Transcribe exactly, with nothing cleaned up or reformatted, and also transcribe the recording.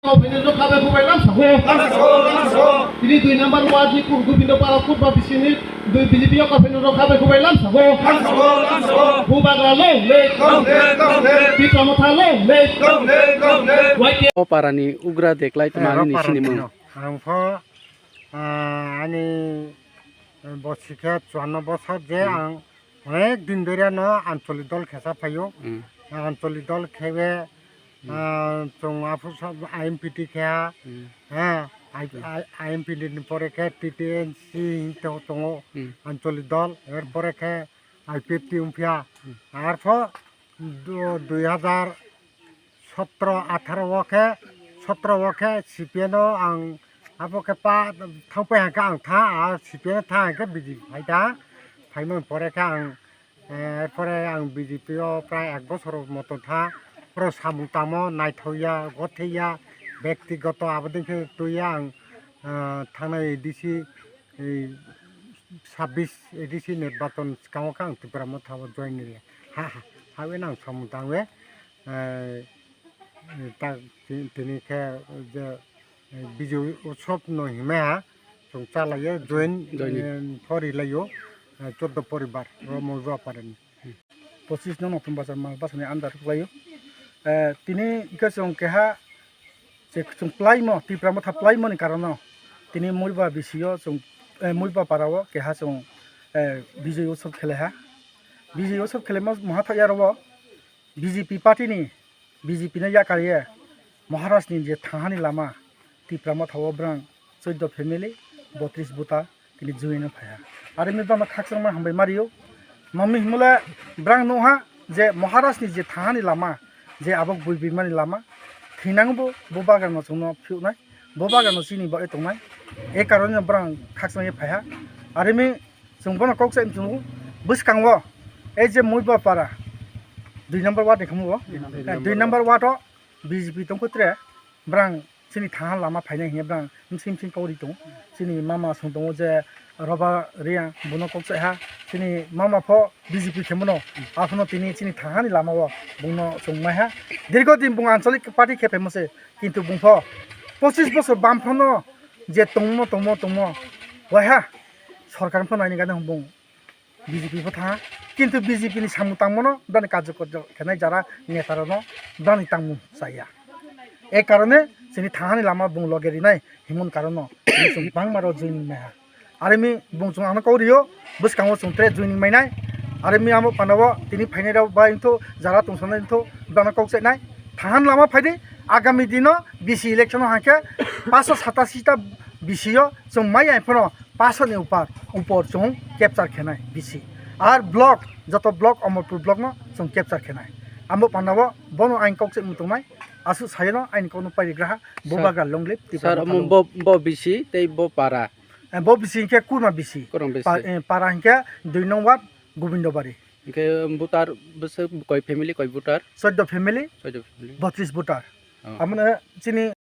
Kauphaini rok khabai khubai lam sago. Tini dui number ward ni Ku-, Gobindo Para Kurba bisini dui B J P o kauphaini rok khabai khubai lam sago. Bubagra long live. Tipra Motha long live. Y T F. O parani ugra deklai tma ani sini mung. Ang pho, ah, ani bosi khe chuanno bosor je ang onek din dori no ancholi dol khesa phaio. Hmm. Ancholi dol khewe, hmm, ah, chwng aphuru sa I M P T khe ha. Hmm. Ha, I-, hmm. I-, I M P T ni pore khe T T N C hinwi tongo, hmm, ancholi dol, er pore khe I P F T wngphiya. Hmm. Arpho du-, dui hazar sotro atharo o khe, sotro o khe C P M no ang abo khe pa thangpai hangkhe ang tha, a C P M no tha hangkhe B J P phai tha, phaimani pore khe ang, eh, pore ang B J P o prai ek bosor moto tha, pore samung tamo naithokya, gothekya, bektigoto aboni khe twiya ang, eh, thangnai A D C, ei sabbish A D C nirbachon swkango khe ang Tipra Motha o join rwya. Ha, ha, ha, ha, ang samung tangwi, eh, ta-, ti-, tini khe je, eh, Bijoy Utsav no hinmai ha, chwng cha laiya, join, joining, eh, pho ri laio, eh, choddo poribar, ro Moibaparani. Pochis no Notun Bazar Malbasani under khlaio. Eh, tini hwnkhe chwng keha je chwng plaimo, Tipra Motha plaimoni karono tini Muiba B C o chwng, eh, Muiba para o keha chwng, eh, Bijoy Utsav khelaiha. Bijoy Utsav khelaima moha thok ya ro o B J P party ni, B J P no yakar ye Maharaj ni je thangani lama, Tipra Motha o bwrang choddo family, botris voter tini join no phaiha. Are ni bama khakchangma hambai mario. Mami himole bwrang nukha je Maharaj ni je thangani lama, je abo bui bimani lama, thinang bo, bo bagan no chwngno phiuknai, bo bagan no chini bagwi tongnai. E karone no bwrang khakchangma phaiha. Are mi chwng bono kok sai chwng bwskango, e je Muiba para, dui number ward ni khamu o, dui number ward o B J P tongkho tre, bwrang chini thaha lama phainai hinya bwrang msing msing kauri tongo. Chini mama song tongo je Roba Reang, bono kok chaiha. Chini mama pho B J P khe mano, aphuno tini chini thaha ni lama o bungno chwng maiha. Dirgo din bung anchalik party khe phaimo se, kintu bung pho pochis bosor bam phono je tongmo, tongmo, tongmo, waiha sorkar pho naini gana bung B J P pho tha, kintu B J P ni samung tangmano bwrani karjo karjo khenai jara neta rokno bwrani tangmung chaya. E karone chini thangani lama bung loge rinai himon karono chwng bangma rok joining maiha. Arimi bung chwng ano kok rio, bwskango chwng tre joining mainai. Arimi amo panao tini phainai rok bai wngthu, jara tongsanai wngthu, bwrano kok chainai. Thangan lama phaidi, agami dino B C election o hangkhe paanso satasi ta B C o chwng mai ai phano paanso ni upar, upor chwng capture khenai B C. Ar block, joto block, Amarpur block no chwng capture khenai. Amo panao bono ain kok se mutungnai, aswk sayano ain kokno parigraha, bo sir, bagra long live, Tipra sir, Motha omo long live. Bo, bo B C tei bo para. Eh, bo B C hingke kurma B C. Kurma B C. Pa-, eh, para hingke dui nong ward, Gobindobari. Hingke voter bwswk koi family, koi voter? Choddo family, choddo family. Botris voter. Oh. Amone chini